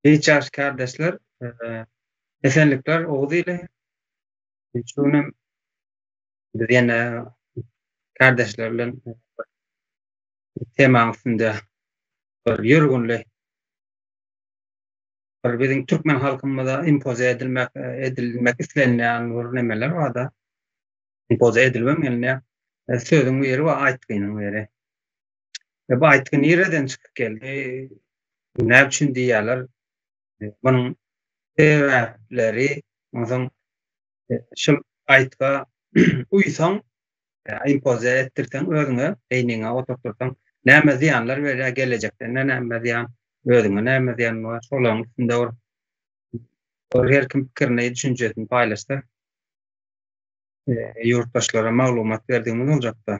Hiç ýagşy kärdeşler, esenlikler Oguz ili. Şu günem biz ýene kärdeşler bilen temaň üstünde bir ýörgünli bir biziň türkmen halkymyza impoze edilmek edilmek islenýän bir nemeler barda. Impoze edilibem gelinýär. Sözüň biri we aýtgynyň biri. E, bu aýtgy nireden çykyp geldi? Näme üçin diýýärler? E, munuň sebäpleri, onsoň e, şul aýtga uýsaň, impoze etdirseň özüňe, beýniňe oturtdyrsaň, näme zyýanlar berýär gelejekde, näme zyýan, özüňe näme zyýan bar, şolaryň üstünde bir bir her kim pikirini, düşünjesini paýlaşsa, ýurtdaşlara maglumat berdigimiz boljakda.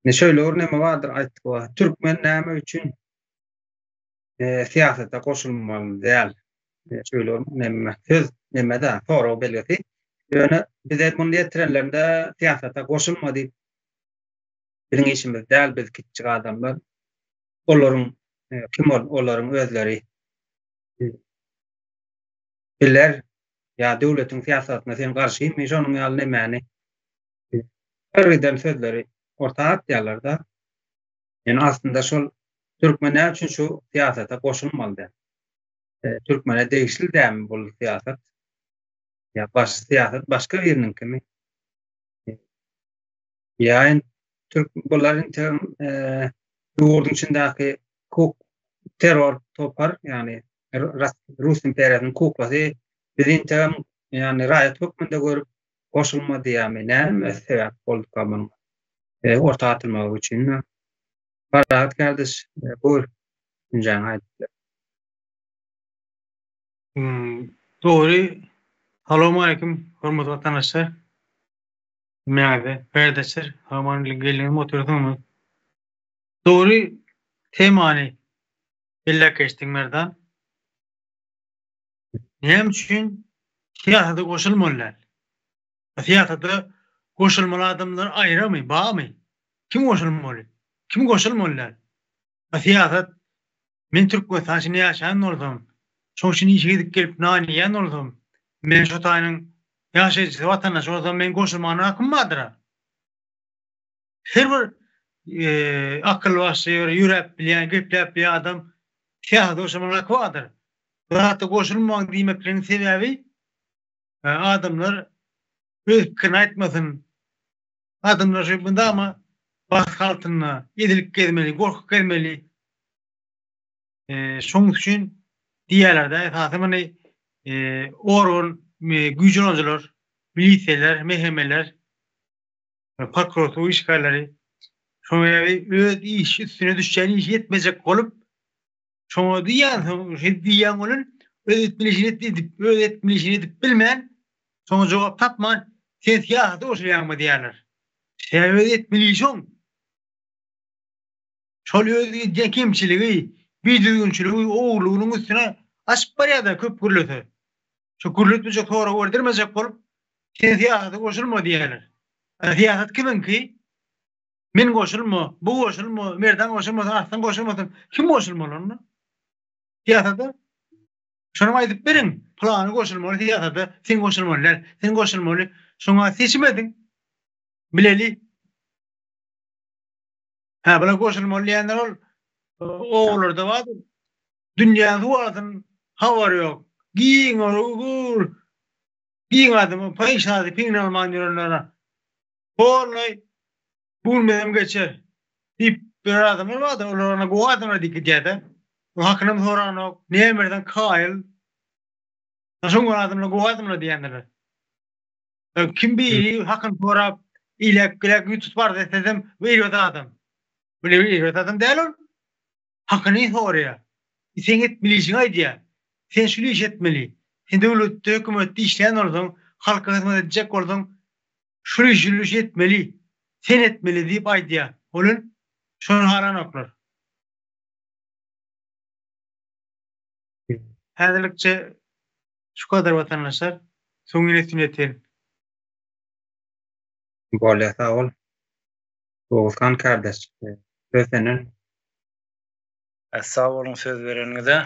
Ine şeýle bir neme bardyr aýtdyk wa. Türkmen näme üçin e, syýasata goşulmaly däl? E, şeýle bir neme söz neme da sorag belgisi. Ýöne bize muny ýetirenlerinde syýasata goşulma diýip biziň işimiz däl, biz kiçijik adamlar. Olaryň e, kim ol olaryň özleri e, biler ýa döwletiň syýasatyna sen garşymy şonuň ýaly nemäni bir giden sözleri orta atýarlar-da. Ýöne aslynda şol türkmen näme üçin şu syýasata goşulmaly däl? E, türkmene degişli dälmi bu syýasat? Ýa baş syýasat başga biriniňkimi? Ýa türk bular inte e, ýurduň içindäki kuk terror topar, ýagny Rus imperiýasynyň kuklasy biz integem ýagny raýat hökmünde görüp goşulma diýýärmi? Näme sebäp bolduka munuň e, orta atylmagy üçin? Parahat kardeş, e, buyur. Düşünjäňi aýdyp ber. Hmm, dogry. Salowmaleýkim, hormatly watandaşlar. Hemmäňize, kardeşler, aman geldiňizmi otyrsyňyzmy? Dogry temany belläp geçdiň Merdan. Näme üçin syýasata goşulmaly däl? Syýasata goşulmaly adamlar aýramy, barmy? Kim goşulmaly? Kim goşulmaly däl? Syýasat men Türkmenistan içinde ýaşaýan bolsam, şoň üçin işe gidip gelip nan iýýän bolsam, men şo taýynyň ýaşaýjysy, watandaşy bolsam, men goşulmagyna hakym bardyr-a. Her bir akyl başly bir ýöräp bilýän, gepläp bilýän adam syýasata goşulmagyna haky bardyr. Bu zatda goşulmaň diýmekligiň sebäbi adamlar öz pikirini aýtmasyn. Adamlar şu mydama basgy altynda ezilip gezmeli, gorkup gezmeli. Şonuň üçin diýýärler-de, esasy muny organ güýç ulanyjylar, milisiýalar, MHM-ler Prokuratura işgärleri şoňa öz iş üstüne düşýän işi etmejek bolup, şoňa diýýän, şeý diýýän welin, öz etmeli işini edip, öz etmeli işini edip bilmän, şoňa jogap tapman, sen syýasata goşulýaňmy diýýärler. Sebäbi öz etmeli işi oň. Şol öz edýän kemçiligi, bidüzgünçiligi, ogurlygynyň üstüne açyp barýar-da köp gürlese. Şu gürletmejek sorag berdirmejek bolup, sen syýasata goşulma diýýärler. Syýasat kimiňki? Men goşulma, bu goşulma, Merdan goşulmasyn, Arslan goşulmasyn. Kim goşulmaly onda? Syýasata? Şony aýdyp beriň. Pylany goşulmaly syýasata, sen goşulmaly däl, sen goşulmaly. Şoňa seçim ediň. Bileli. Hä, bular goşulmaly diýenler ol obalarda bardyr. Dünýäniň suwasyn habary ýok. Giň ol giň adam paýşady piňine alman ýörenlere. Polnoý bu gün menem geçer diýip bir adamlar bardyr. Olar ona gowy adamlar diýip gidýär-de. Ol hakynam soranok, näme berseň kaýyl. Şoň adamlar gowy adamlar diýendirler. Kim biri hakyny sorap, iläk-giläk ýüz tutup arz etsesem, bu erbet adam. Bu erbet adam däl ol. Hakyny soraýar. Seň etmeli işiňi aýdýar. Sen şul işi etmeli. Sen döwletde, hökümetde işleýän bolsaň, halka hyzmat etjek bolsaň, şul işi, şul işi etmeli. Sen etmeli diýip aýdýar. Ol şony halanoklar. Häzirlikçe Şu kadar watandaşlar. Soň ýene syn eterin. Bolýa sag bol. Oguzhan kardeş. Söz senden. Sag boluň söz bereniňize.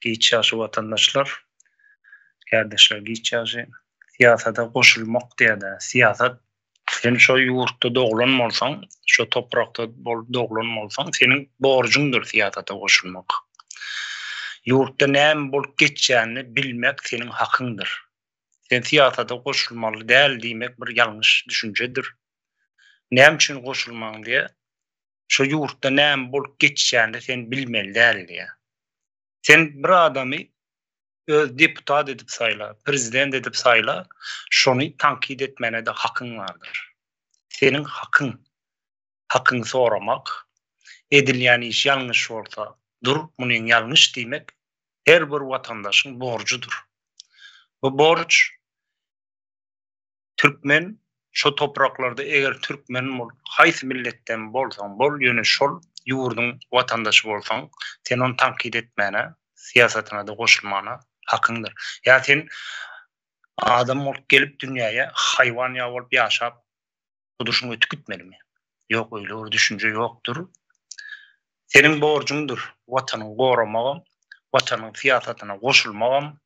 Giç ýagşy watandaşlar, kärdeşler giç ýagşy. Syýasata goşulmak diýýär-de. Syýasat sen şo ýurtda doglan bolsaň, şo toprakda bolup doglan bolsaň, seniň borjuňdyr syýasata goşulmak. Ýurtda näme bolup geçýänini bilmek seniň hakyňdyr. Sen syýasata goşulmaly däl diýmek bir ýalňyş düşünjedir. Näme üçin goşulmaň diýe, şo ýurtda näme bolup geçýänini sen bilmeli däl diýe. Sen bir adamy öz deputat edip saýla, prezident edip saýla, şony tankyt etmäne-de hakyň bardyr. Seniň hakyň, hakyňy soramak, edilýän iş ýalňyş bolsa, dur, munyň ýalňyş diýmek her bir watandaşyň borjudyr. Bu borç Türkmen şo topraklarda eger türkmen bolup haýsy milletden bolsaň bol ýöne şol ýurduň watandaşy bolsaň sen ony tankyt etmäne syýasatynada goşulmana hakyňdyr. Ýa sen adam bolup gelip dünýäýe haýwan ýa bolup ýaşap durşuň ötüp gitmelimi? Ýok öýle bir düşünje ýokdur. Seniň borjuňdyr watanyňy goramagam, watanyň syýasatyna goşulmagam.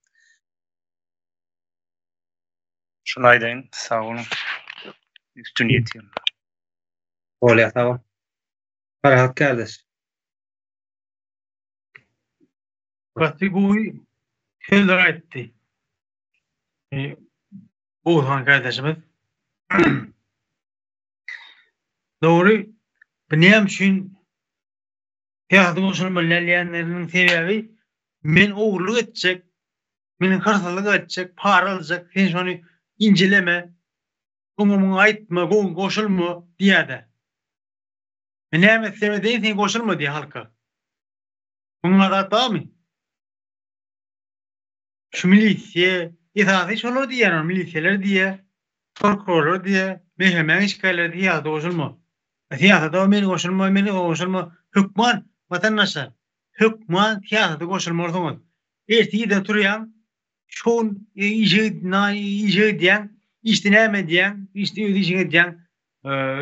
Şuny aýdaýyn, sag boluň. Üstün ýetirin. Bolýar, sag bol. Parahat kardeş. Gaty gowy sözler aýtdy. Oguzhan kardeşimiz. Dogry, bu näme üçin syýasata goşulmaly diýýänleriniň sebäbi men ogurlyk etjek, Men hyrsyzlyk etjek, para aljak, sen şony injeleme, oňa muňa aýtma, goşulma diýýär-de. Men näme etsem edeýin, sen goşulma diýýär halka. Muňa zat barmy? Şu milisiýa, esasy şolar diýýär, milisiýalar diýýär, prokurorlar diýýär, MHM-niň işgärleri diýýär, syýasata goşulma. Syýasata men goşulma, men goşulma. Hökman, watandaşlar, hökman syýasata goşulmalysyňyz. Ertir irden turýaň, şo gün işe işe gidýäň, işde näme edýäň, işde öz işiňi edýäň,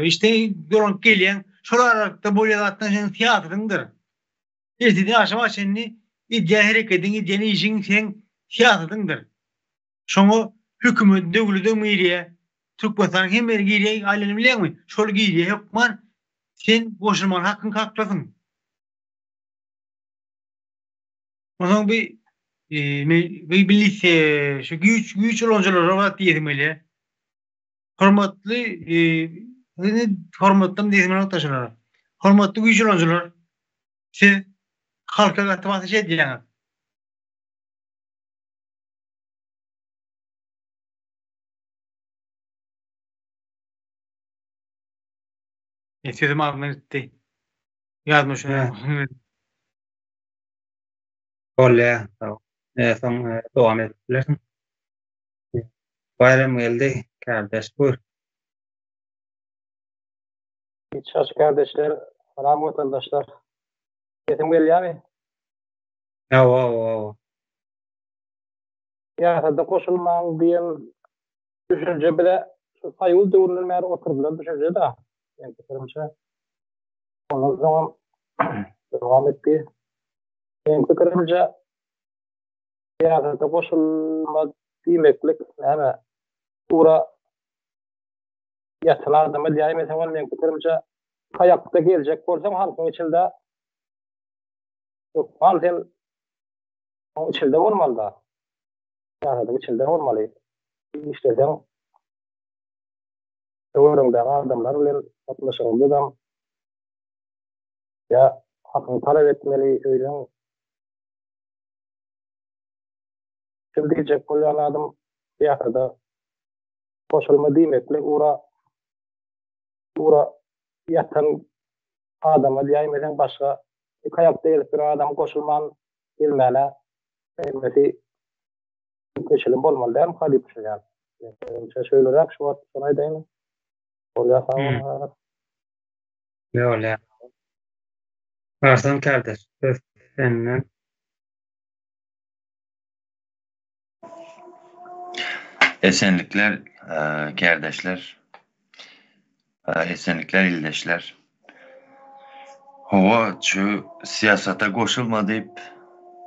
işde dolanyp gelýäň, şol aralykda bolýan zatlar seniň syýasatyňdyr. Ertirden agşama çenli edýän herekediň, edýän işiň seň syýasatyňdyr. Şoňa hökümet, döwledem girýär, Türkmenistanyň hemme ýeri girýär, aýlanyp bilýäňmi? Şol girýär hökman sen goşulmaly hakyň haklysyň. Onsoň bi bi bilise şu güýç güýç ulanyjylara zat diýesim gelýär. Hormatly indi hormatlym diýesim gelýär şulara. Hormatly güýç ulanyjylar siz halka gaty basyş edýäňiz. E, sözüm agzymdan gitdi. Ýadyma düşen. Bolýar, sag bol. Soň dowam edip bilersiň. Baýramgeldi kärdeş buyur. Hiç haç kärdeşler, salam watandaşlar. Sesim gelýärmi? Hawa, hawa, hawa. Syýasata goşulmaň diýen düşünje bize şu soýuz döwründen bäri oturdylan düşünje-dä, meň pikirimçe. Ondan soňam dowam etdi. Meň pikirimçe, syýasata goşulma diýmeklik näme, ura ýatan adama diýäýmeseň ol meň pikirimçe, taýakda geljek bolsaň halkyň içinde hökman sen oň içinde bolmaly-da. Syýasatyň içinde bolmaly. Işleseň töweregiňdäki adamlar bilen gatnaşygyňdadam ýa hakyňy talap etmeli öýleň Şul diýjek bolýan zadym syýasata goşulma diýmeklik ura ura ýatan adama diýäýmeseň başga iki aýakda gezip ýören adam goşulman gelmäne hemmesi mümkinçilik bolmaly dälmika diýip düşünýän. Menimçe şeýleräk şu wagt şony aýdaýyn. Bolýar sag boluň. Bolýar. Arslan kardeş, söz senden. Esenlikler kärdeşler. Esenlikler ildeşler. Hawa şu syýasata goşulma diýip.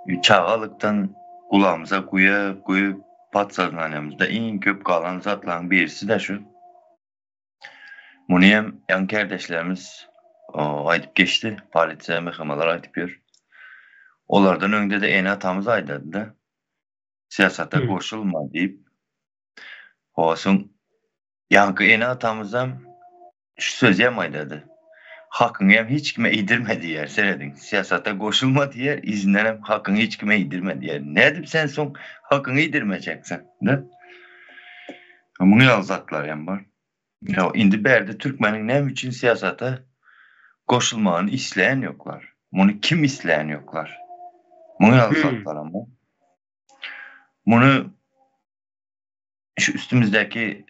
Çagalykdan gulagymyza guýup guýup podsoznaniýamyzda iň köp galan zatlaryň birisi-de şu. Muny hem ýaňy kärdeşlerimiz aýdyp geçdi, polisiýa, MHM-ler aýdyp ýör. Olardan öňde-de ene-atamyz aýdardy-da, syýasata goşulma diýip. Soň ýaňky ene-atamyzam şu sözi hem aýdardy. Hakyňy hem hiç kime iýdirme diýýär, serediň. Syýasata goşulma diýýär, yzyndan hem hakyňy hiç kime iýdirme diýýär. Nädip sen soň hakyňy iýdirmejeksin? Muň ýaly zatlar hem bar. Ýa indi bärde türkmeniň näme üçin syýasata goşulmagyny isleýän ýoklar. Muny kim isleýän ýoklar. Muň ýaly zatlar hem bar. Muny şu üstümizdäki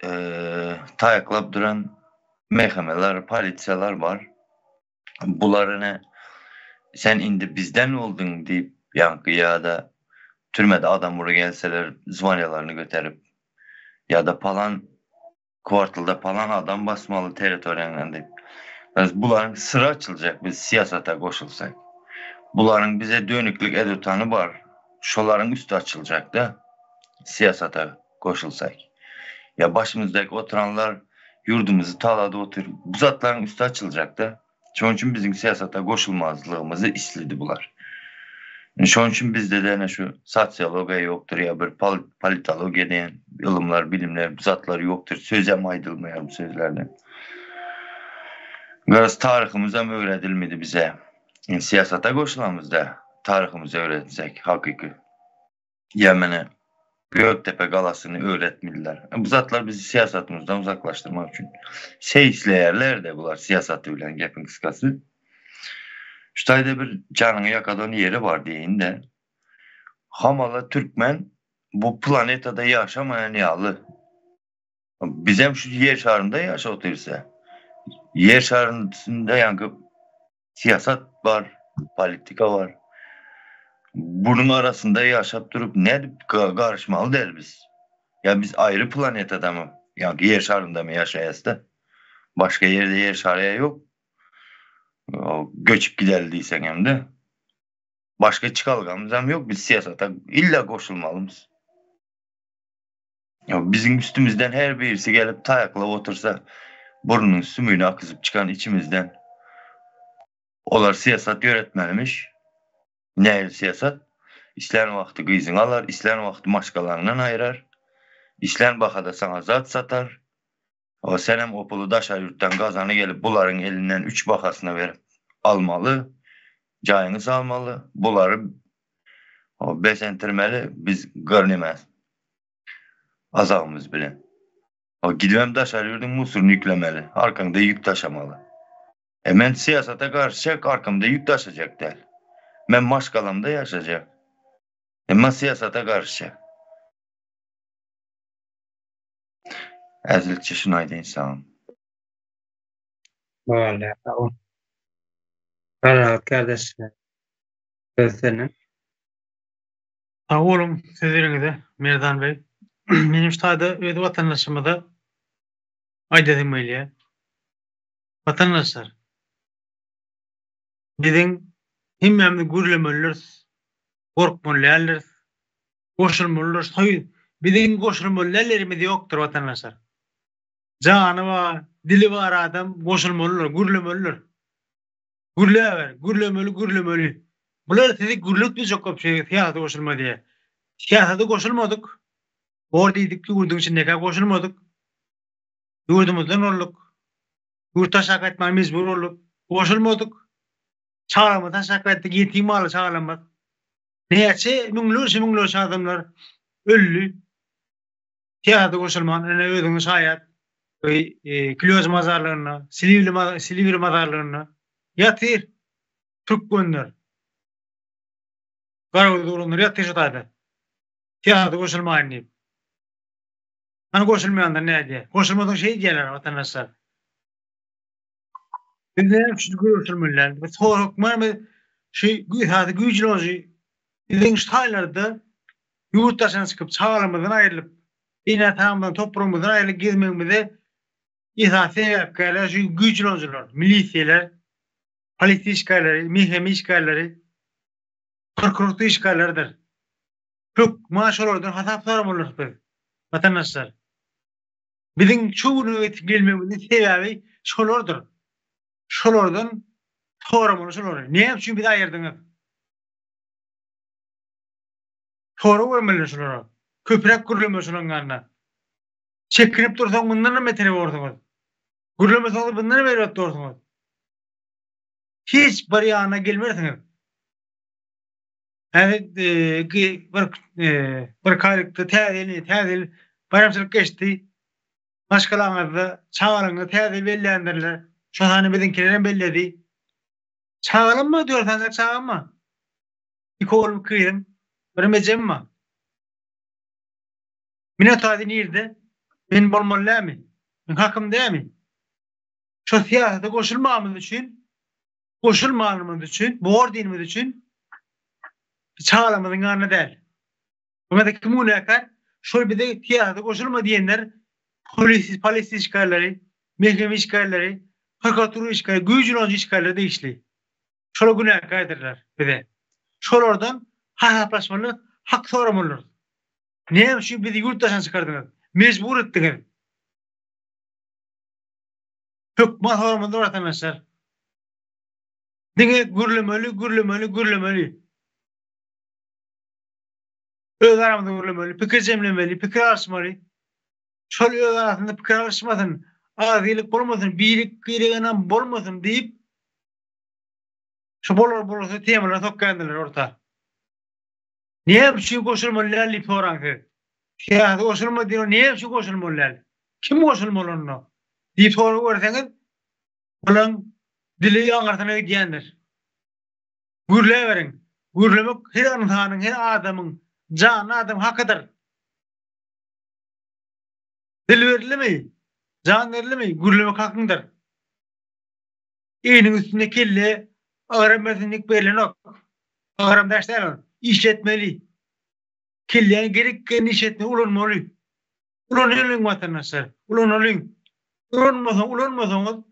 taýaklap duran MHM-ler, polisiýalar bar. Bular ine sen indi bizden bolduň diýip ýaňky ýa-da türmede adam ury gelseler zwaniýalaryny göterip ýa-da palan kwartalda palan adam basmaly territoriýaňdan diýip. Biz bularyň syry açyljak biz syýasata goşulsak. Bularyň bize dönüklik edutany bar. Şolaryň üsti açyljakda syýasata goşulsak. Ýa başymyzdaky oturanlar ýurdumyzy talady otyr. Bu zatlaryň üsti açyljakda. Şonuň üçin biziň syýasata goşulmazlygymyzy isledi bular. Şonuň üçin bizde-de ene şu sosiologiýa ýokdur ýa bir politologiýa diýen ylymlar, bilimler bu zatlar ýokdur. Sözem aýdylmaýar bu sözlerden. Garaz taryhymyzam öwredilmedi bize. Syýasata goşulamyzda taryhymyzy öwretsek hakyky. Ýa mene Gökdepe galasyny öwretmediler. Bu zatlar bizi syýasatymyzdan uzaklaşdyrmak üçin. Seýisleýärler-de bular syýasaty bilen gepiň gysgasy. Şu taýda bir janyňy ýakadan ýeri bar diýeýin-de. Hamala türkmen bu planetada ýaşamaýan ýaly. Bizem şu ýer şarynda ýaşap otyrys-a. Ýer şarynda ýaňky Syýasat bar, politika bar. Bunuň arasynda ýaşap durup nädip garyşmaly däl biz? Ýa biz aýry planetadamy, ýa ýer şaryndamy ýaşaýasda? Başga ýerde ýer şary ýok. Göçüp gideli diýseň hem-de. Başga çykalgamyzam ýok, biz syýasata illa goşulmalymyz. Ýa biziň üstümizden her birisi gelip taýaklap otursa, burnunyň sümügini akyzyp çykan içimizden. Olar syýasat ýöretmelimiş. Nähili syýasat? Islän wagty gyzyňy alar, islän wagty maşgalaňdan aýyrar, islän bahada saňa zat satar. O senem o puly daşary ýurtdan gazany gelip bularyň elinden üç bahasyna berip almaly, jaýyňy salmaly, bulary bezentirmeli, biz görnemäs azabymyz bilen. O gidibem daşary ýurduň musuryny ýüklemeli, arkaňda ýük daşamaly. E men syýasata garşy arkamda ýük daşajak däl. Men maşgalamda ýaşajak. Emma syýasata garşy. Äzlikçe şuny aýdaýyn saňa. Bolýar, sag bol. Garragat kardeş, söz sende. Sag boluň sözleriňize Merdan bey. Menem şu taýda öz watandaşymyza aýdasym gelýär. Watandaşlar, biziň hemmämiz gürlemelidiris, gorkmaly däldiris, goşulmalydyr. Soýuz biziň goşulmaly däl ýerimiz ýokdur watandaşlar. Jany bar, dili bar adam goşulmalydyr, gürlemelidir. Gürläber, gürlemeli, gürlemeli. Bular sizi gürletmejek bolup şeýle syýasata goşulma diýýär. Syýasata goşulmadyk. Bor diýdik, ýurduň içindekä goşulmadyk. Ýurdumyzdan bolduk. Ýurt taşlap gaýtmaga mejbur bolduk. Goşulmadyk. Çagamyzy taşlap gaýtdyk, ýetim galdy çagalarymyz. Näçe müňlerçe müňlerçe adamlar öldi. Syýasata goşulman, ine özüňiz şaýat. Klýoz mazarlygynda, Silivri Silivri mazarlygynda ýatyr türkmenler. Garagöz oglanlar ýatyr şu taýda. Syýasata goşulmaýyn diýip. Hany goşulmaýanlar nädýär? Goşulmasaň şeý diýýärler watandaşlar. Biz näme üçin göreşilmeli däl? Biz hökman biz şu esasy güýçlenji biziň şu taýlarda ýurt daşyna çykyp çagalarymyzdan aýrylyp, ene-atamyzdan, topragymyzdan aýrylyp gezmegimize esasy sebäpkärler şu güýçlenjiler, milisiýalar, polisiýa işgärleri, MHM işgärleri. Prokuratura işgärleridir. Hökman şolardan hasap soramalydyrys biz, watandaşlar. Biziň şu güne ýetip gelmegimiziň sebäbi şolardyr. Şolardan soramaly şolary. Näme üçin bizi aýyrdyňyz? Sorag bermelidir şolara. Köpräk gürlemeli şolaryň ýanynda. Çekinip dursaň mundanam beter borsuňyz. Gürlemeseňiz bundanam erbet borsuňyz. Hiç bir ýanyna gelmersiňiz. Häzir bir bir aýlykda täze ýyl, täze ýyl baýramçylyk geçdi. Maşgalaňyzda çagalaryňyzy täze ýyl belländirler. Şo sany biziňkilerem belledi. Çagalam bar, dört sanyjak çagam bar. Iki oglum, iki gyzym, birem ejem bar. Men otady nirde? Men bolmaly dälmi? Meň hakym dälmi? Şo syýasata goşulmamyz üçin, goşulmanymyz üçin, bor diýenimiz üçin çagalarymyzyň ýanynda däl. Muňa-da kim günäkär? Şol bize syýasata goşulma diýenler polis, polisiýa işgärleri, mehkeme işgärleri, prokuratura işgärleri, güýç ulanyjy işgärleri degişli. Şolar günäkärdirler bize. Şolardan hasaplaşmaly, hak soramalydyrys. Näme üçin bizi ýurt daşyna çykardyňyz? Mejbur etdiňiz. Hökman soramalydyr watandaşlar. Diňe gürlemeli, gürlemeli, gürlemeli. Öz aramyzda gürlemeli, pikir jemlemeli, pikir alyşmaly. Şol öz arasynda pikir alyşmasyn, agzybirlik bolmasyn, birek-birege ynam bolmasyn diýip, şu bolar bolsa temalar sokýandyrlar orta. Näme üçin goşulmaly däl diýip soraň siz. Syýasy goşulma diýen näme üçin goşulmaly däl? Kim goşulmaly onda? Diýip sorag berseňiz, bulaň dili aňyrsyna gidýändir. Gürläberiň. Gürlemek her ynsanyň, her adamyň, janly adamyň hakydyr. Dil berilimi, jan berilimi, gürlemek hakyňdyr. Egniň üstünde kelle agram bersin diýip berlenok. Agram daş däl ol. Işletmeli. Kelläni gerek ýerinde işletmeli, ulanmaly. Ulanalyň watandaşlar, ulanalyň. Ulanmasaň, ulanmasaňyz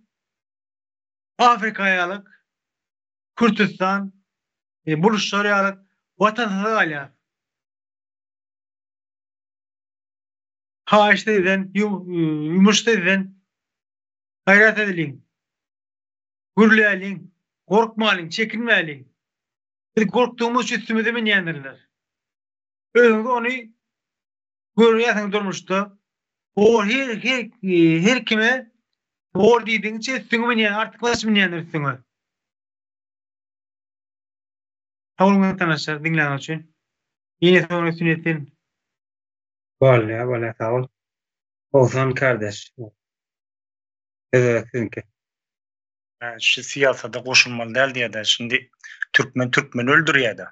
Afrika ýalyk, Kürtüstan, e, buluşlar ýalyk watansyz galýar. Haýyş sizden, ýumuş sizden. Gaýrat edeliň. Gürläliň. Gorkmalyň, çekinmäliň. Biz gorkdugymyz üçin üstümize münýändirler. Özüňiz ony görýärsiňiz durmuşda. Bor her her her kime bor diýdigiňçe üstüňe münýän, artykmaç münýändir üstüňe. Sag boluň watandaşlar diňläniňiz üçin. Ýene soňra üstüni ýetirin. Bolýar, bolýar, sag bol. Oguzhan kardeş. Söz siziňki. Şu syýasata goşulmaly däl diýýär-de. Şindi türkmen türkmeni öldürýär-de.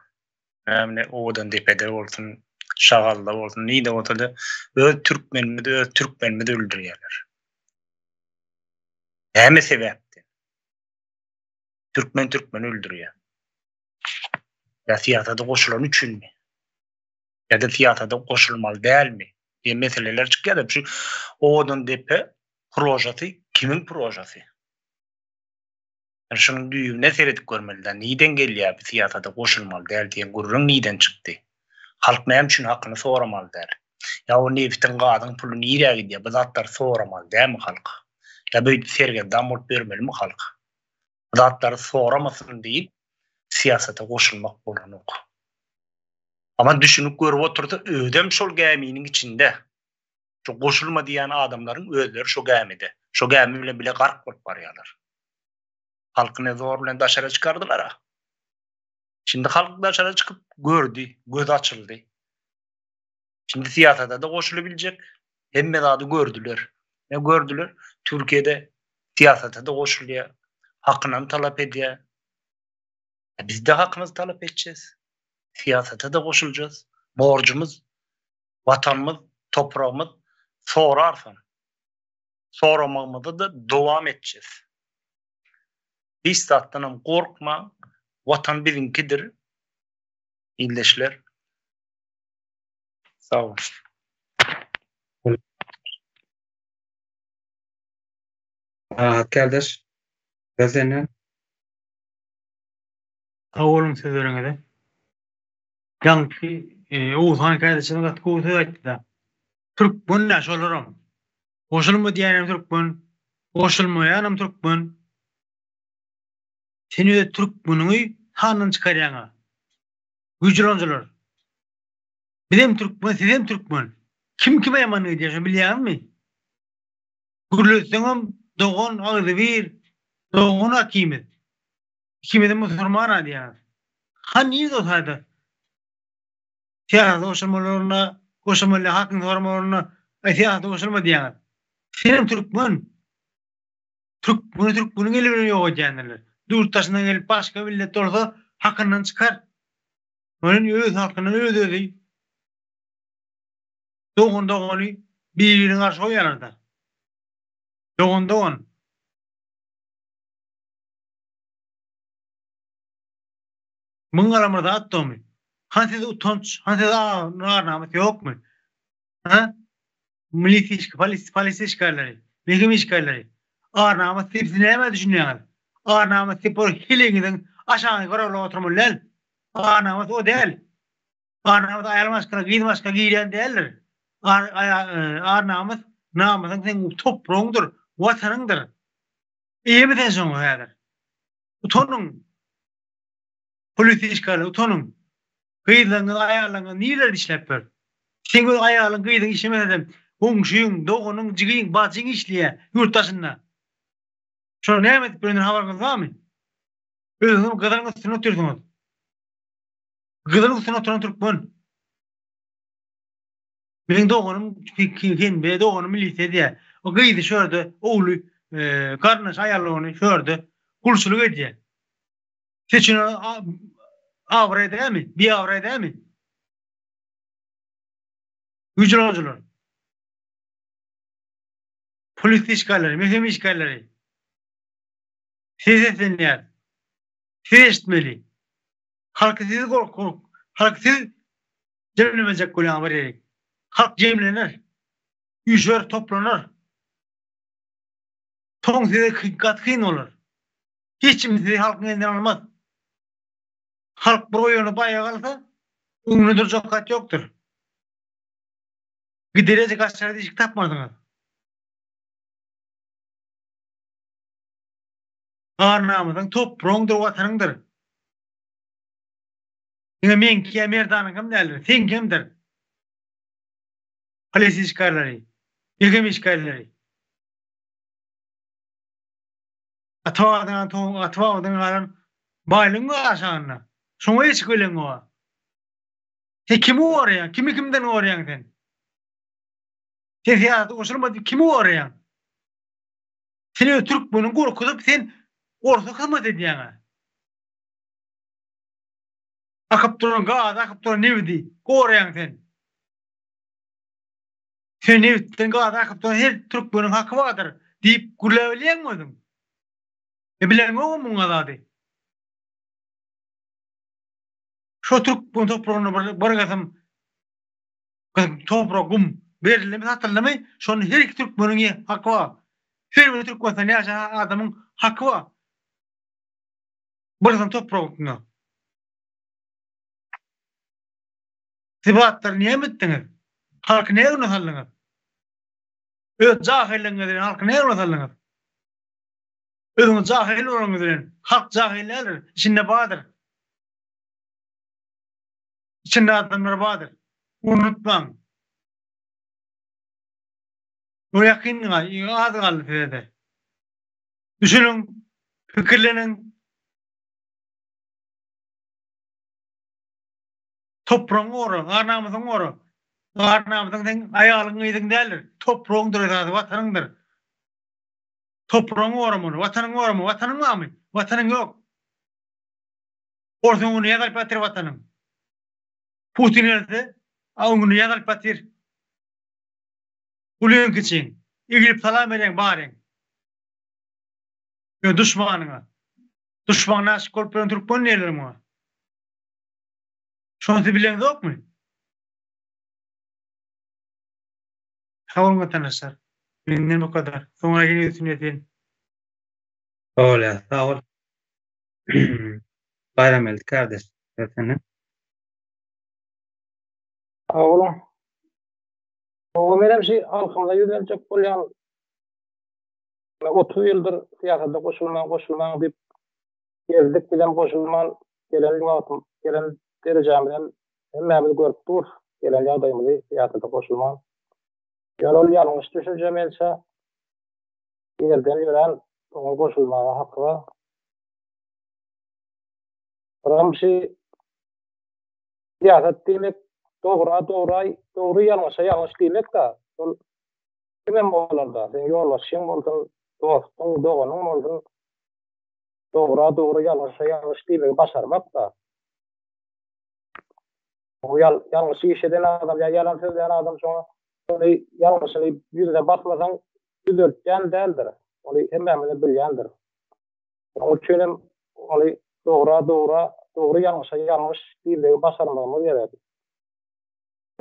Näme owadan depede bolsun, şagalda bolsun, nide bolsa-da öz türkmenimizi öz türkmenimiz öldürýärler. Näme sebäpden? Türkmen türkmeni öldürýär. Ýa syýasata goşulany üçinmi? Ýa-da syýasata goşulmaly dälmi? diýen meseleler çykýar-da. Şu Owadan depe prožasy kimiň prožasy? Yani şunuň düýbüne seredip görmeli-dä. Nirden gelýär bu syýasata goşulmaly däl diýen gürrüň nirden çykdy? Halk näme üçin hakyny soramaly däl? Ýa o nebitiň, gazyň puly nirä gidýär? Bu zatlary soramaly dälmi halk? Ýa beýdip sergezdan bolup ýörmelimi halk? Bu zatlary soramasyn diýip syýasata goşulmak bolanok. Amma düşünip görüp otursa özem şol gäminiň içinde. Şu goşulma diýýän adamlaryň özleri şo gämide. Şo gämi bilen bile gark bolup barýarlar. Halkyny zor bilen daşara çykardylar-a. Şindi halk daşara çykyp gördi, gözi açyldy. Şindi syýasata-da goşulybiljek, hemme zady gördüler. Ne gördüler? Türkiýede syýasata-da goşulýar, hakynam talap edýär. Biz-de hakymyzy talap etjek, syýasata-da goşuljak. Borjumyz Watanymyz, topragymyz sorarsan, soramagymyzy-da dowam etjek. Hiç zatdanam gorkmaň, Watan biziňkidir, ildeşler. Sag boluň. Rahat kardeş. Söz senden. Sag boluň sözleriňize. Ýaňky Oguzhan kardeşimiz gaty gowy söz aýtdy-da. Türkmen-dä şolaram. Goşulma diýýänem türkmen, goşulmaýanam türkmen. Sen öz türkmeniňi sandan çykarýaň-a. Güýjülanjylar. Bizem türkmen, sizem türkmen. Kim kime ýamanlyk edýär, şony bilýäňizmi? Gürletseňem dogan, agzybir, dogan akimiz. Ikimizem musurman-a diýýäňiz. Hany nirde o taýda? Syýasata goşulmalaryna, goşulmaly hakyny soramalaryna, aý syýasata goşulma diýýäňiz. Senem türkmen. Türkmeni türkmeniň eli bilen ýok edýändirler. Ýurt daşyndan gelip başga millet bolsa hakyndan çykar. Onuň öz halkyndan öz özi dogan dogany bir-birine garşy goýýarlar-da. Dogan dogan. Muň galan bir zat domy? Han sizde utanç, han sizde ar-namys ýokmy? Ha? Milisiýa işgä, polis, polisiýa işgärleri, mehim işgärleri. Ar-namys diýip siz nämä düşünýäňiz? Ar-namys diýip bir heleýiňiziň aşagyny garawlap oturmaly däl. Ar-namys o däl. Ar-namys aýal maşgala, gyz maşgala girýän däldir. Ar, ar-namys namysyň seň topragyňdyr, watanyňdyr. Eýemi sen şoňa häzir? Utanyň. Polisiýa işgärleri utanyň. Gyzlaryňyz, aýallaryňyz nirelerde işläp ýör? Seň öz aýalyň, gyzyň işlemese-de, goňşyň, doganyň, jigiň, bajyň işleýär ýurt daşynda. Şolar näme edip ýörendir habaryňyz barmy? Özüňizem gyzylyň üstünde otyrsyňyz. Gyzylyň üstünde oturan türkmen. Meniň doganym Henbe, doganym milisiýa diýýär. O gyzy şu ýerde, ogly, garyndaşy aýal dogany şu ýerde gulçulyk edýär. Seçin abraý dälmi? Biabraý dälmi? Güýçlüler. Polis işgärleri, mehim işgärleri. Siz seslenýär. Siz eşitmeli. Halky siz gork, halky siz jemlemejek bolýan bir ýerik. Halk jemlener. Üýşer, toplanar. Soň size gaty kyn bolar. Hiç kim sizi halkyň elinden almaz. Halk bir oýanyp aýaga galsa, öňünde durjak zat ýokdur. Gidereje gaçara deşik tapmarsyňyz. Ar-namysyň topragyňdyr, watanyňdyr. Diňe meňki ýa Merdanyňkam däldir, seňkemdir. Polisiýa işgärleri, BGM işgärleri. Ata-babadan galan ata-babadan galan baýlygyň bar aşagynda. Şoňa eçik bilen bar. Sen kimi goraýaň? Kimi kimden goraýaň sen? Sen syýasata goşulma diýip kimi goraýaň? Sen öz türkmeniňi gorkuzyp sen orsa hyzmat edýäň-ä. Akyp duran gazy, akyp duran nebidi goraýaň sen. Sen nebitden gaz akyp duran her türkmeniň haky bardyr diýip gürläbilýäňmi özüň? E bileňogam muňa zady. Şo türkmen topragynda bir bir gysym toprak gum berildimi satyldymy şonda her iki türkmeniň haky bar. Her bir Türkmenistanda ýaşaýan adamyň haky bar. Bir gysym toprak üstünde. Siz bu zatlary näme etdiňiz? Halky näme güne saldyňyz? Öz jahyllygyňyz bilen halky näme güne saldyňyz? Özüňiz jahyl bolanyňyz bilen halk jahyl däldir, içinde bardyr. İçinde adamlar bardyr. Unutmaň. Bu ýakyn az galdy size-de. Düşüniň, pikirleniň. Topragyňy gora, ar-namysyňy gora. Ar-namysyň seň aýalyň, gyzyň däldir. Topragyňdyr esasy, watanyňdyr. Topragyňy goramaly, watanyňy goramaly. Watanyň barmy? Watanyň ýok. Orsuň öňünde ýazalyp ýatyr watanyň. Putin gelse, öňünde ýazalyp ýatyr. Ulyň kiçiň, egilip salam berýäň baryň. Ýöne duşmanyňa. Duşmanyna aşyk bolup ýören türkmen diýerler muňa. Şony siz bileňzokmy? Sag boluň watandaşlar. Menden bu kadar. Soňra ýene üstüni ýetirin. Bolýar, sag bol. Baýramgeldi kardeş, söz sende. Sag boluň. Oňa menem şu halkymyza ýüzlenjek bolýan. 30 ýyldyr syýasata goşulmaň, goşulmaň diýip gezdik, bizem goşulman gelen wagtym, gelen derejämizem hemmämiz görüp durus, gelen ýagdaýymyzy syýasata goşulman. Ýöne ol ýalňyş düşünje mençe ýerden ýörän oňa goşulmaga haky bar. Biram şu syýasat diýmek dogra dogra dogry ýalňyşa ýalňyş diýmek-da. Ol kimem bolar-da, seň ýolbaşçyň bolsun, dostuň, doganyň bolsun, dogra dogry ýalňyşa ýalňyş diýmegi başarmak-da. O ýalňyş iş eden adam ýa ýalan sözlän adam şoňa şony ýalňyşyny ýüzüne basmasaň düzeltýän däldir. Ony hemmämiz bilýändir. Şonuň üçin hem ony dogra dogra, dogry ýalňyşa ýalňyş diýmegi başarmagymyz gerek.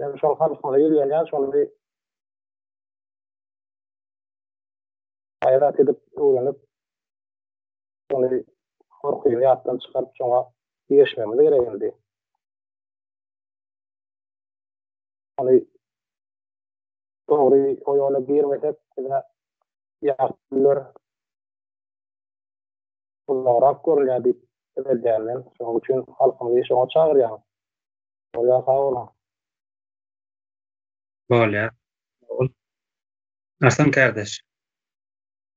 Men şol halkymyza ýüzlenýän şony gaýrat edip öwrenip şony gorkyny ýatdan çykaryp şoňa girişmegimiz gerek indi. Ony dogry o ýola girmesek bize ýagty Uzagrak görünýär diýip pikir edýän men. Şonuň üçin halkymyzy şoňa çagyrýan. Bolýar sag boluň. Bolýar. Sag bol. Arslan kardeş.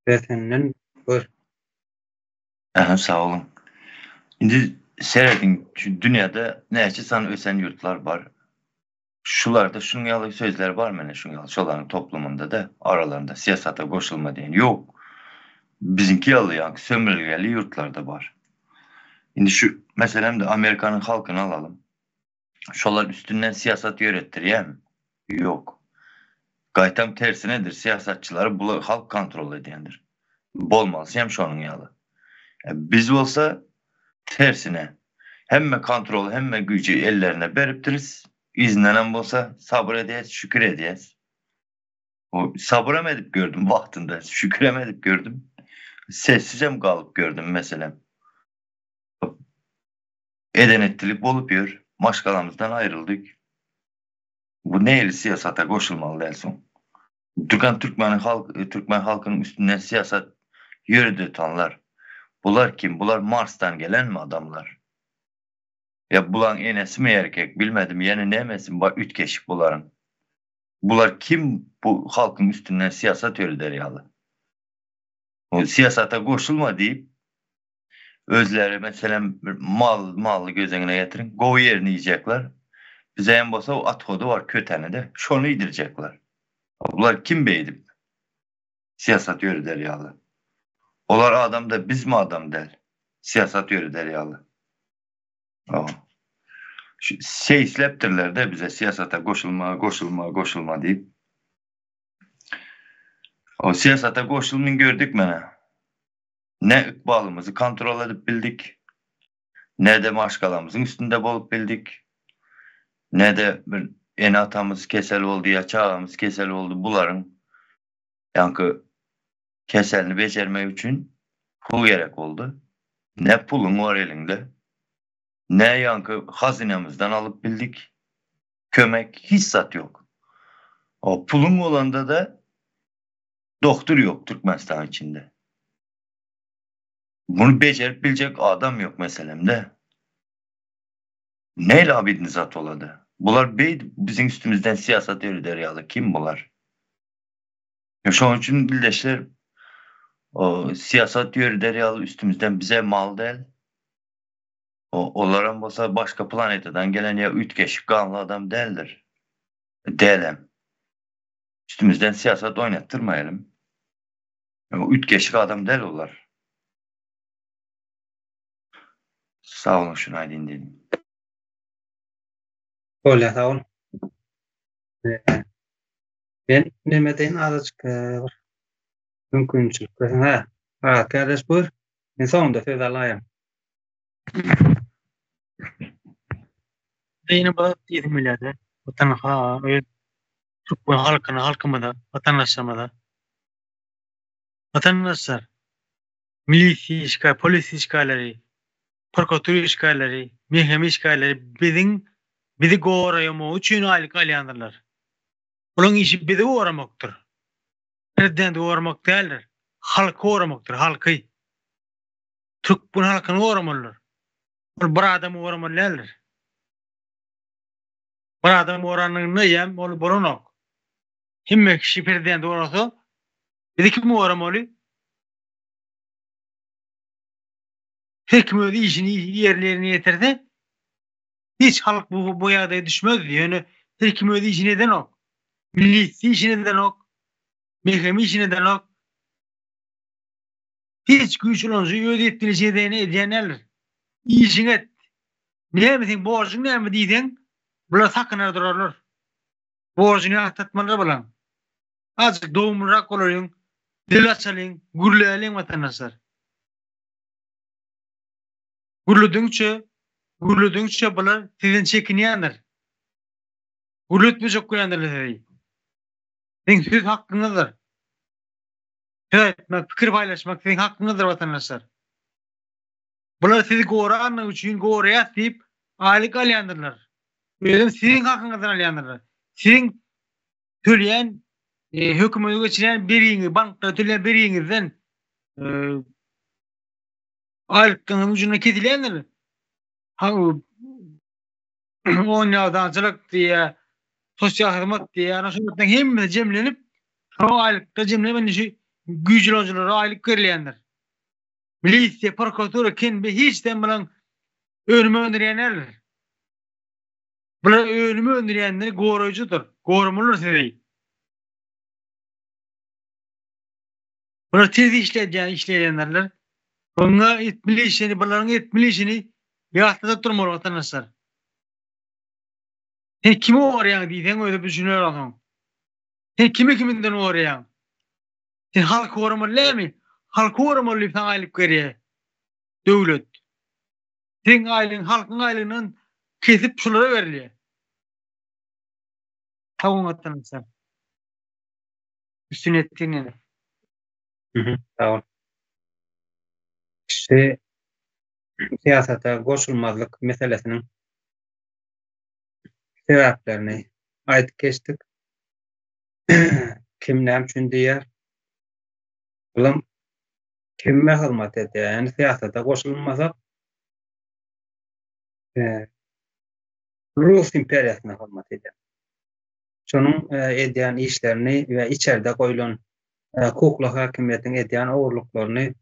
Söz senden buyur. Aha sag boluň. Indi serediň şu dünýäde näçe sany ösen ýurtlar bar. Şularda şunuň ýaly sözler bar mene şunuň ýaly şolaryň toplumynda-da aralarynda syýasata goşulma diýen ýok. Biziňki ýaly ýaňky sömürgeli ýurtlarda bar. Indi şu meselem-de Amerikanyň halkyny alalym. Şolar üstünden syýasat ýöretdirýärmi? Ýok. Gaýtam tersinedir, syýasatçylary bular halk kontrol edýändir. Bolmalysy hem şonuň ýaly. Biz bolsa tersine, hemme kontroly, hemme güýji ellerine beripdiris. Yzyndanam bolsa sabyr edýäs, şükür edýäs. O sabyram edip gördüm wagtynda, şükürem edip gördüm. Sessizem galyp gördüm meselem. Eden etdilik bolup ýör. Maşgalamyzdan aýryldyk. Bu nähili syýasata goşulmaly däl soň? Türkan Türkmeniň halk Türkmen halkynyň üstünden syýasat ýöredetanlar. Bular kim? Bular Marsdan gelenmi adamlar? Ýa bulaň enesimi erkek bilmedim ýene nemesi bar üýtgeşik bularyň. Bular kim bu halkyň üstünden syýasat ýöreder ýaly? O syýasata goşulma diýip özleri meselem bir mal mally göz öňüne getiriň gowy ýerini iýjekler. Bize hem bolsa o othody bar kötenide şony iýdirjekler. Bular kim beýdip syýasat ýöreder ýaly? Olar adam da bizmi adam däl syýasat ýöreder ýaly? Şu seýisläpdirler-de bize syýasata goşulma, goşulma, goşulma diýip. O syýasata goşulmyn gördük mene. Ne ykbalymyzy kontrol edip bildik, ne-de maşgalamyzyň üstünde bolup bildik, ne-de bir ene-atamyz kesel boldy ýa çagamyz kesel boldy, bularyň ýaňky keselini bejermek üçin pul gerek boldy. Ne puluň bar eliňde, ne ýaňky hazynamyzdan alyp bildik. Kömek hiç zat ýok. O puluň bolanda-da doktor ýok Türkmenistan içinde. Muny bejerip biljek adam ýok meselemde. Neyle abidin zat bolady? Bular beýdip biziň üstümizden syýasat ýöreder ýaly kim bular? Şonuň üçin ildeşler o syýasat ýöreder ýaly üstümizden bize mal däl. O olaram bolsa başga planetadan gelen ýa üýtgeşik ganly adam däldir. Dälem. Üstümizden syýasat oýnatdyrmaýalym. Üýtgeşik adam däl olar. Sag boluň şuny aýdyn diýdim. Bolýar sag bol. Men neme deýin azajyk bir mümkinçilik berseň hä. Azat kardeş buyur. Men soňunda söz alaýyn. Ýene bir zat diýesim gelýärdi. Watan ha öz türkmen halkyna, halkymyza, watandaşlarymyza. Watandaşlar, milisiýa işgär, polisiýa işgärleri, prokuratura işgärleri, MHM işgärleri biziň. Bizi goraýamagy üçin aýlyk alýandyrlar. Bularyň işi bizi goramakdyr. Prezidenti goramak däldir. Halky goramakdyr, halky. Türkmen halkyny goramalydyr. Ol bir adamy goramaly däldir. Bir adam goranlygynda eýýäm ol bolanok. Hemme kişi prezidenti gorasa, bizi kim goramaly? Her kim öz işini ýerli ýerine ýetirse, hiç halk bu bu ýagdaýa düşmezdi. Ýöne her kim öz işini edenok. Milisiýa işini edenok. MHM işini edenok. Hiç güýç ulanyjy öz etmeli işini edeni edýän däldir. Işiňi et. Näme seň borjuň näme diýseň, bular sakynar durarlar. Borjuny ýatlatmalydyr bulaň. Azajyk dogumlyrak bolalyň, dil açalyň, gürläliň watandaşlar. Gürledigiňçe, gürledigiňçe bular sizden çekinýändir. Gürletmejek bolýandyrlar sizi. Siziň söz hakkyňyzdyr. Söz aýtmak, pikir paýlaşmak siziň hakkyňyzdyr watandaşlar. Bular sizi goranlygy üçin goraýas diýip aýlyk alýandyrlar. Özem siziň hakyňyzdan alýandyrlar. Siziň töleýän hökümete geçirýän bergiňiz, banklara töleýän bergiňizden aýlyklaryň ujundan kesilýändir. On ýazançylyk diýýär, sosial hyzmat diýýär. Ana şolaryň hemmesi jemlenip, şo aýlykda jemlenip indi şu güýç ulanyjylara aýlyk berilýändir. Milisiýa, prokuratura, KNB hiç dem bilen önüm öndürýän däldir. Bular önüm öndürýänleri goraýjydyr. Goramalydyr sizi. Bular tez işledýän işleýänlerler. Oňa etmeli işini, bularyň etmeli işini ýatladyp durmaly watandaşlar. Sen kimi goraýaň diýseň özi düşüner onsoň. Sen kimi kiminden goraýaň? Sen halky goramaly dälmi? Halky goramaly diýip saňa aýlyk berýär döwlet. Seň aýlygyň halkyň aýlygyndan kesip şulara berilýär. Sag boluň watandaşlar. Üstün etdiň ýene. Mhm, sag bol. Kişi syýasata goşulmazlyk meselesiniň sebäplerini aýdyp geçdik. Kim näme üçin diýýär? Bulam kime hyzmat edýär? Ýani syýasata goşulmasak, Rus imperiýasyna hyzmat edýär. Şonuň edýän işlerini we içerde goýlan kukla häkimiýetiň edýän ogurlyklaryny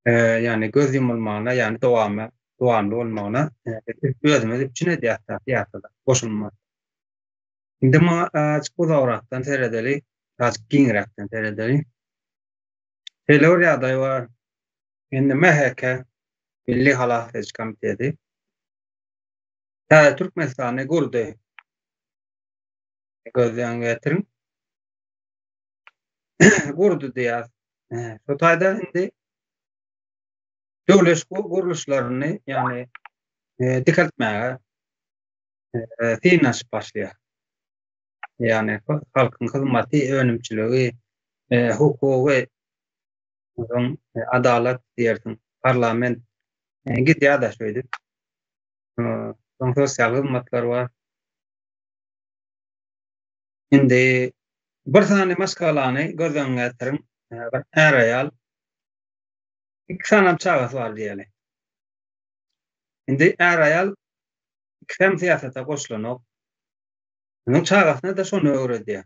ýani göz ýumulmagyna, ýani dowamy, dowamly bolmagyna özümiz üpjün edýäris syýasata goşulmak. Indi muňa azajyk uzagrakdan seredeli, azajyk giňräkden seredeli. Şeýle bir ýagdaý bar. Indi MHK, Milli halas ediş komiteti täze Türkmenistany gurdy. Gözden getiriň. Gurdy diýýär. Şu taýda indi döwlet gurluşlaryny, ýagny dikeltmäge synanyşyp başlaýar. Ýagny halkyň hyzmaty, önümçiligi, hukugy, soň adalat diýersiň, parlament gidýär-de şeýdip. Soň sosial hyzmatlar bar. Indi bir sany maşgalany göz öňüne getiriň, bir är-aýal, iki sanam çagasy bar diýeli. Indi är-aýal ikisem syýasata goşulanok. Onuň çagasyna-da şony öwredýär.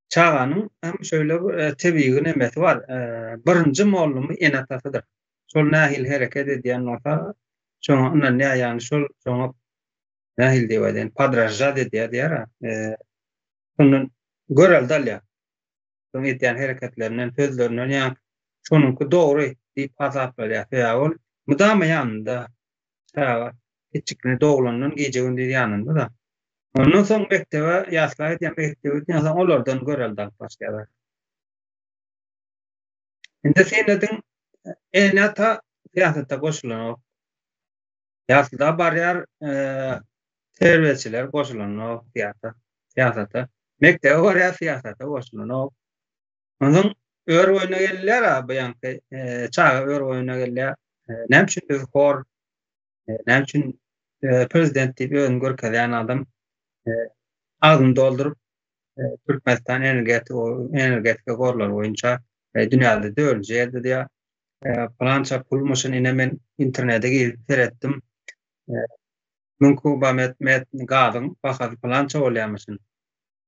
Çaganyň hem şeýle bir e, tebigy nemesi bar. E, birinji mollumy ene-atasydyr. Şol nähili hereket edýän bolsa, şoňa ynanýar, ýagny şol şoňa nähili diýip aýdaýyn, podražat edýär diýär. E, şondan görelde alýar. Şonuň edýän hereketlerinden, sözlerinden ýa şonuňky dogry diýip hasaplanýar. Sebäbi ol mydama ýanynda çaga kiçjikini doglandan gije-gündiz ýanynda-da. Ondan soň mekdebe ýaşlar gidýär, mekdebe gidýän soň olardan görelde alyp başlaýarlar. Indi sen ediň ene-ata syýasata goşulanok. Ýaşlar barýar, terbiýeçiler goşulanok syýasa, syýasata. Mekdebe barýar, syýasata goşulanok. Onsoň ör boýuna gelýär, bu ýaňky çaga ör boýuna gelýär. Näme üçin biz hor, näme üçin. prezident diýip özüni görkezýän adam agzyny dolduryp Türkmenistan energetika energetika gorlary boýunça dünýäde dördünji ýerde diýýär. Pylança pulmuşyn ine men internete girip seretdim. 1000 kubometr gazyň bahasy pylança bolýarmyşyn.